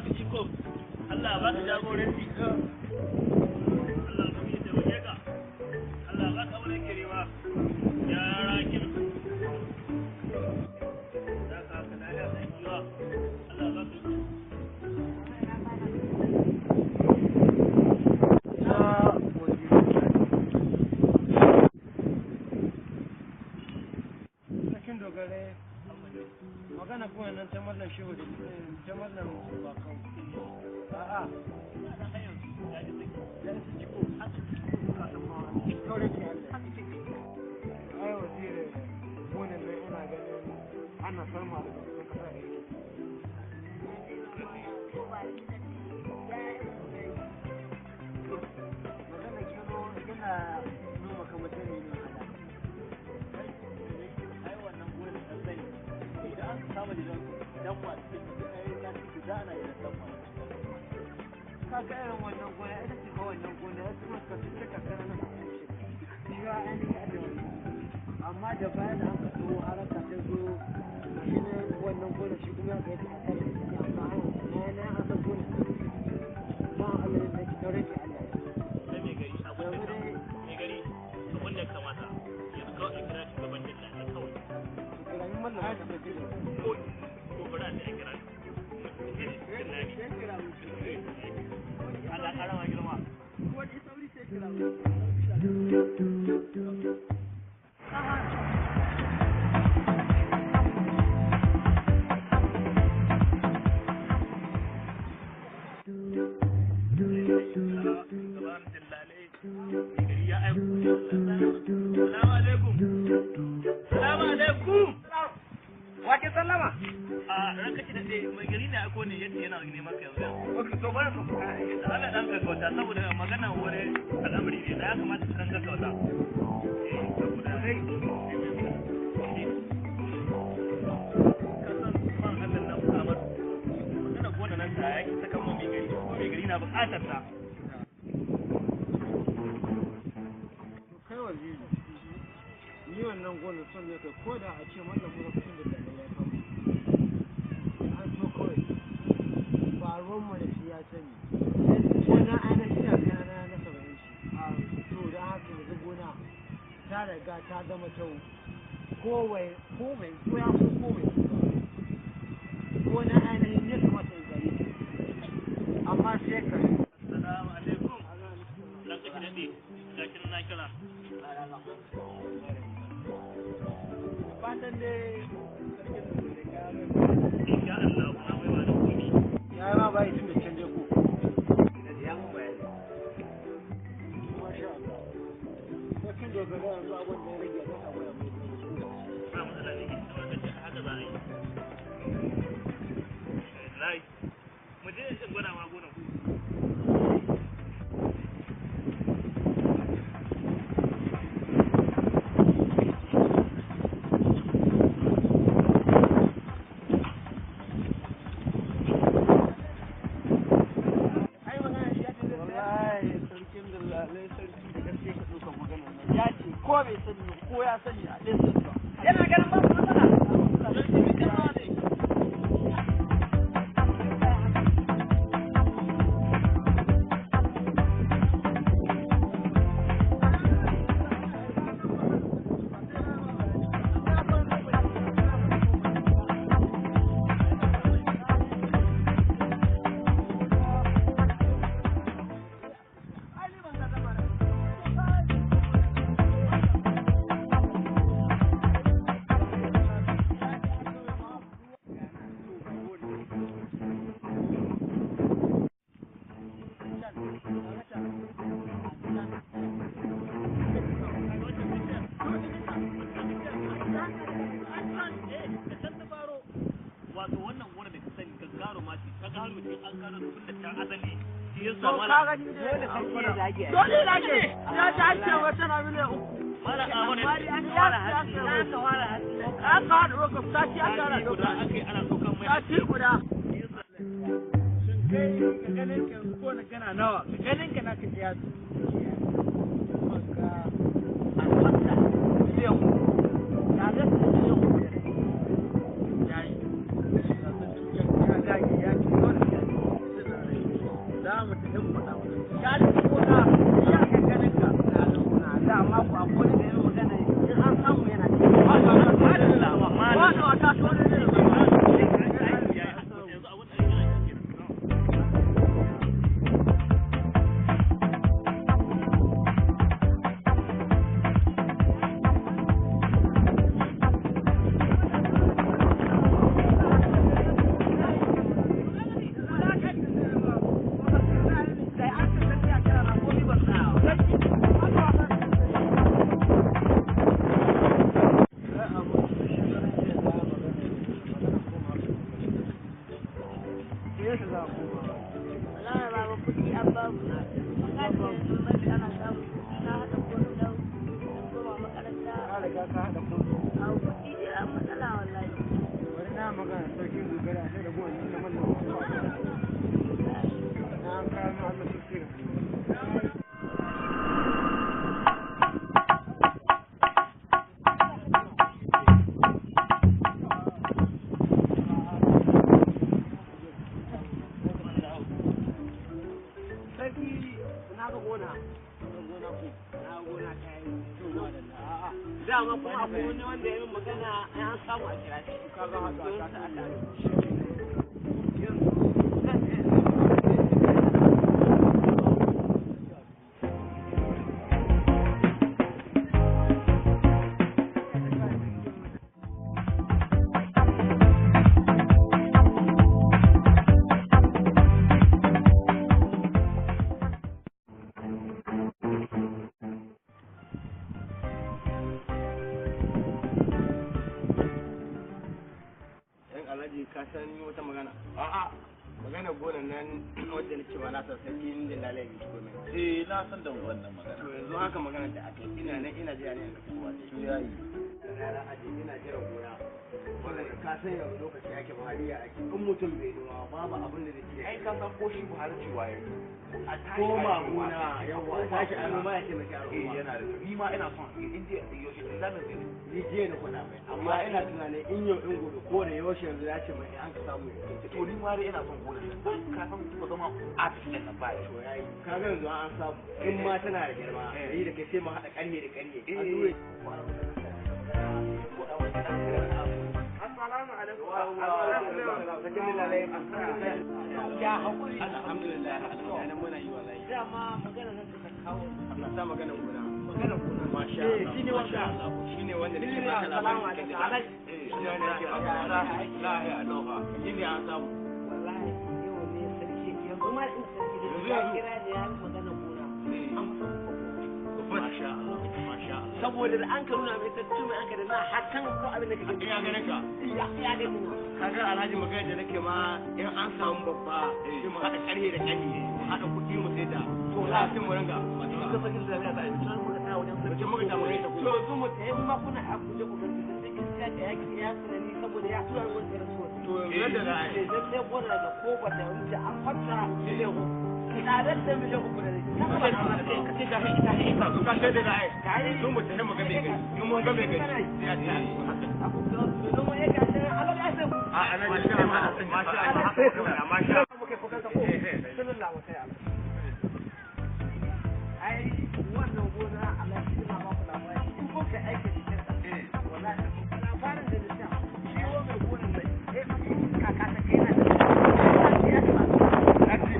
baka iko, Allah ya baka jagoranci. Allah ya taimake ka. Allah ya baka abin da kake nema. Ya rakin. Za ka haka lafiya sai kiwa. Allah ya baka iko. Sarkin dogare magana kuma nan ta mallan shehu da ta mallan bakau a'a ya isa ciko kawai ke Allah ai waziri gonan nan ina ganin ana samu albarkatun kasa da ita. Magana kino kina noma kamar ta ne ne hada. Ai wannan gonar da sani idan an kama gidan danwa cikin ai sati guda ana gidan danwa. Kaga irin wannan gona ita ce fa wannan gona ya kuma ka tuce kakana na shi ya ainihin da wannan, amma da baya da aka zo haraka ta zo shi ne wannan gona shi kuma ya kai ta kare da shi, amma ana na na aka gona ba Allah ne ki tare ki Allah. Sai mai gari abin yanzu da dai mai gari abin da ya kamata yanzu kawai a kira shugaban dillalai kawai. Su kira min mallam da tafi da Ko ko bari a ce a kira dillali. Allah ƙara ma girma. Shugaban dillalai mai gari ya aiko. Salamu alaikum. Salamu alaikum. Wake sallama. A ranka shi daɗe, mai gari ne aiko ne yace yana neman ka yanzu yanzu. Ok, to bari su. Da Allah dan gaggauta saboda magana wani al'amari ne da ya kamata ka dan gaggauta. Eh, saboda ka san man Allah nan Ahmad magana gona nan ta yaki sakan mu mai gari ko mai gari na buƙatar ta. To kai waziri, ni wannan gonar son ne kai ko da a ce mallam musa kuɗin da dala ya kawo an so kawai ba ruwan mu da shi ya sani gona ainihin ina kai na na 70 shi a to da haka yanzu gona ta riga ta zama tau kowai komai ko ya so komai gona ainihin ya kamata in gare ta amma sai ka Assalamu alaikum. Ranka shi daɗe, gashi nan na kira. Fatan dai sarkin da ka Insha Allah na mai ba da komi. ya yi ma bayi tun da canje ko ya mun bayani. Masha Allah. Sarkin dogara yanzu abin da ya rage na abu ya mai Ba matsala ne, kamar ka ce haka za a yi. Lai, mu je in gwada ma gonan ku. Wallahi sarkin dillalai sarki da gaske ka ɗaukar magana nan ya ce ko bai sani ba ko ya sani a ɗin sani ba yana ganin babu matsala. Wato wannan gona da ka sani gaggaro ma ce, ta garo ce an gano tun da ta asali. Shi yasa To ka malam gani dole sarki ya zage. Dole ya zage. Ya ji an ce wata na miliyan 3. Malam Ahmad An fara hatsi. Aka fara hatsi. Aka fara ɗaukar sati aka fara sati guda ɗaukar. aka yi ana saukan mai. Sati guda. Shin kai ka ganin ka yanzu ko na kana nawa ka ganin ka na ka ji ya maka albarka miliyan 3 ya ga miliyan 3 ya yi ya dage ya ci dole ya ci. yaushe za a koma? Wallahi baba kuɗi an babu. Ka ce sun bari ana samun kuɗi na haɗa komai da koma makaranta. Ka riga ka haɗa komai. A kuɗi dai an matsala wallahi. Bari na magana sarkin dogara sai da gonan ta mallan Musa. Na an kawo mu Allah su tsira. Sarki na ga gona. Gona ko na gona ta yi. Dama kuma akwai wani wanda ya yi magana an samu a kira shi. Ka ga haka Don ta sa aka Yan alhaji ka san wata magana? A'a. Magana gonan nan wadda na cewa na san sarki da lalai bi komai. Eh, na san da wannan magana. To yanzu haka magana da aka yi ina nan ina jira ne ga kowa. To yayi. Rana aje ina jiran gona. Wannan ka san yanzu lokaci ake Buhari ya ake in mutum bai noma babu abin da zai ci. Ai ka san ko shi Buhari cewa ya yi. A tashi Koma a yi noma. gona yawa a tashi a noma ya taimaki Eh, al'umma. yana da kyau. Ni ma ina son in dai yaushe dillamin zai zo. Ni jiya na faɗa mai amma ina tunanin in yau in gobe ko da yaushe yanzu ya ce mai an ka samu ya To ni ma dai ina son gonar nan. Don ka san ba zama artist ɗin nan ba ya. To yayi ka ga yanzu an samu in ma tana da girma ni da kai sai mu haɗa ƙarhe da ƙarhe a dure. Assalamu alaikum. Ya haƙuri. Alhamdulillah, alhamdulillah muna yi wallahi. Dama magana nan ta kawo. Allah sa magana gona. Magana gona. Masha Eh, Allah. shine Masha wanda. Allah. Shine wanda nake Shine baka assalamu labari. alaikum. Alhaji. Shine wanda nake baka labari. Lahi aloha. Shine an samu. Wallahi yau ne sarki yanzu ma in sarki da Yanzu ya yanzu. kira da ya yi magana gona. Masha Allah. Masha Allah. Saboda da an ka nuna mai sarki mai an ka da na hakan ko abin da kake Ina ganin ka. Ya ya gani na. Kaga Alhaji magana da nake ma in an samu babba sai mu haɗa ƙarhe da ƙarhe mu haɗa kuɗi mu sai da to za sai mu ringa Duka sarkin da ya ta can muka tsaya wajen sarki. Wajen muka ta muka ta To yanzu mu tayi ma kuna a kuje ku gani sai gaskiya da ya ya tunani saboda ya tura wani irin so. To yanzu yadda za a yi. Sai sai gona da ko ba ta wuce an fata miliyan uku. Tsadar da miliyan uku da rabi. Ka ce ta hi ta hi ka ka sai da za a yi su mu tafi mu ga mai gari in mun ga mai gari sai a ce a ana ji masha Allah masha Allah. Ai wannan gona Allah shi ma ba ku labari in ko kai aiki cikin sa wallahi labarin da na sha shi wa mai gonan nan eh kaka ta kai na da ya ta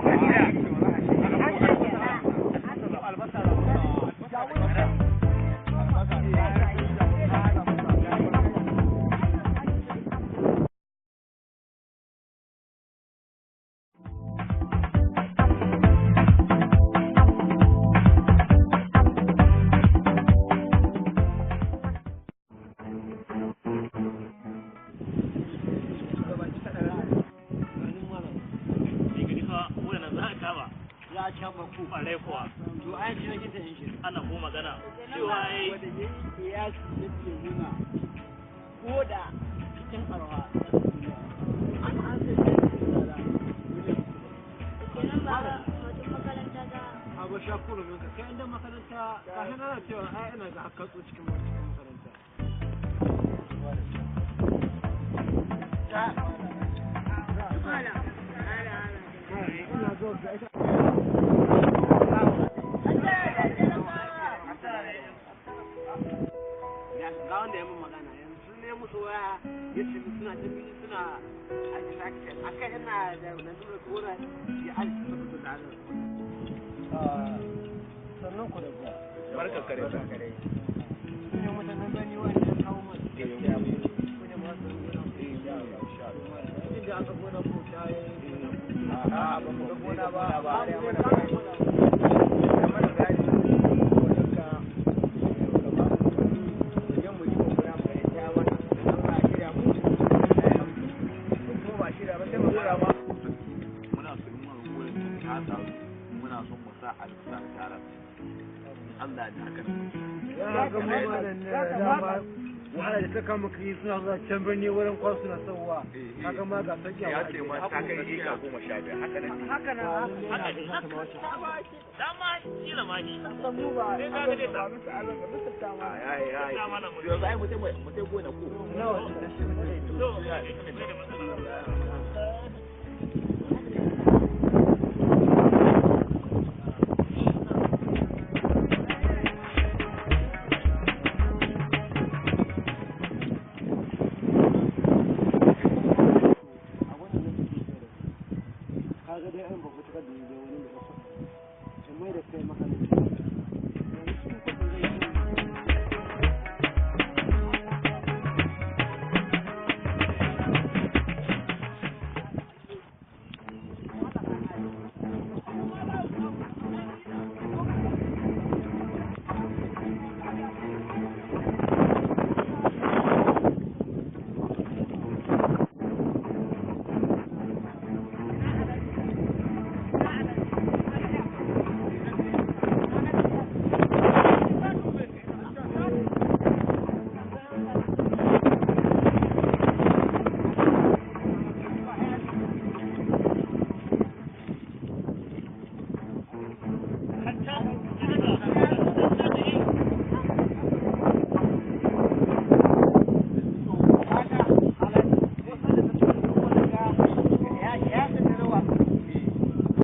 Ni gani fa wannan za a kama. Za a kama ku. Ƙwarai kuwa. To ai shi nake ta yin shi. Ana ko magana. Cewa ai wanda ya yi kiyasi ya ce muna ko da cikin arwa an sai da tsada miliyan Kenan baba mutum makaranta za a Abu shakuru minka kai inda makaranta kafin ana cewa ai ina ga hakatsu cikin makaranta. Ina zo ga ita. Ga wanda ya mun magana yanzu ne musu waya ya ce min suna ta biyu suna aiki akai ina da lalura gona ya aiki su fito da nan. Sannan ku da zuwa. Barka kare. Barka kare. Su ne mutanen gani wanda ya kawo mana. Gaskiya. Ku ne masu gona. Insha Allah, insha Allah. Inda aka gona ko ta yi. A'a, ba mu ga gona ba. Ba Ba mu mu ga ga bayani. gona ba. Mana bayani gonarka, ka ba mu kuɗi, mu je mu yi wa gona mu ga ta mana. Idan ba a shirya mu, ko ba a shirya ba sai mu gora ba. Allah da haka nan. Ya ga mamalan ne dama wahala da ta kama kai suna zuwa can birni wurin kwasu na sauwa. Kaga ma ga sauki a Ya ce ma ta kai eka 15 haka nan ne. Haka nan. Haka ne. Dama kila ma ni. Mu ba Sai ka ga dai ba musu abin da musu ta ma. Ai ai ai. Yanzu ai mu tai gona ko. Nawa ce? To, bai da matsala. Kaga dai an ba fitar da